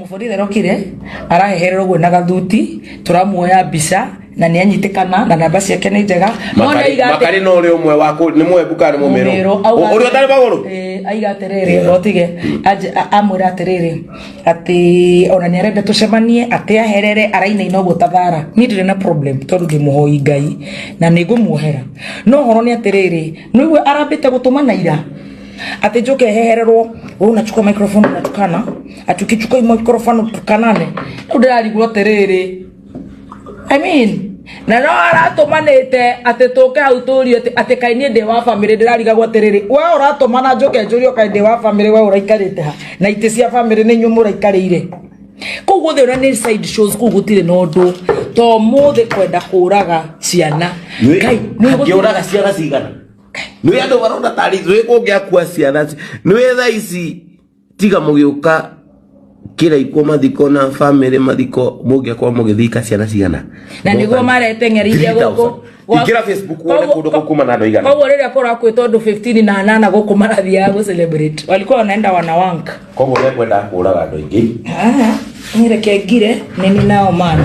Mũborithi arokire araheherera ũguo na gathuti, tũramuoya mbica na nĩ anyitĩkana na namba ciake nĩ njega. No nĩ Makari aiga atĩ- Makari no ũrĩa ũmwe wa kũ nĩ mwembu kana nĩ mũmĩrũ? Mũmĩrũ, auga Ũrĩa ũtarĩ magũrũ. Ĩĩ, aiga atĩrĩrĩ, ngotige amwĩra atĩrĩrĩ atĩ ona nĩ arenda tũcemanie, atĩ aherere arainaina ũguo ta thara. Niĩ ndirĩ na problem tondũ ndĩ mũhoi Ngai na nĩ ngũmuohera, no ũhoro nĩ atĩrĩrĩ, nĩguo arambĩte gũtũmana ira atĩ njoke hehererwo, wewe unachukua microphone unatukana, ati ukichukua hii microphone utukanane. Rĩu ndĩrarigwo atĩrĩrĩ, I mean, na no aratũmanĩte atĩ tũke hau tũrie atĩ kaĩ niĩ ndĩ wa bamĩrĩ. Ndĩrarigagwo atĩrĩrĩ, we ũratũmana njoke njũrio kaĩ ndĩ wa bamĩrĩ, we ũraikarĩte ha na itĩ cia bamĩrĩ nĩ inyuĩ mũraikarĩire kũu guothe? Ona nĩ side shows kũu gũtirĩ na ũndũ to mũthĩ kwenda kũraga ciana. Ngai, nĩ gũtirĩ- Angĩũraga ciana cigana? Nĩ andũ marona tarĩ nĩ kũngĩakua ciana nĩ thaa ici tiga mũgĩũka kĩraikwo mathiko na famĩlĩ mathiko, mũngĩakorwo mũgĩthika ciana cigana? Na nĩguo mareteng'erithia gũkũ. Ingĩra Facebook wone kũndũ kũu kuma na andũ aigana. Koguo rĩrĩa kũrakwĩtwo andũ 15 na nana gũkũ marathiaga gũ celebrate, walikuwa wanaenda wanawank. Koguo mekwenda kũraga andũ aingĩ. Ah, niĩ reke ngire nĩ nao mani.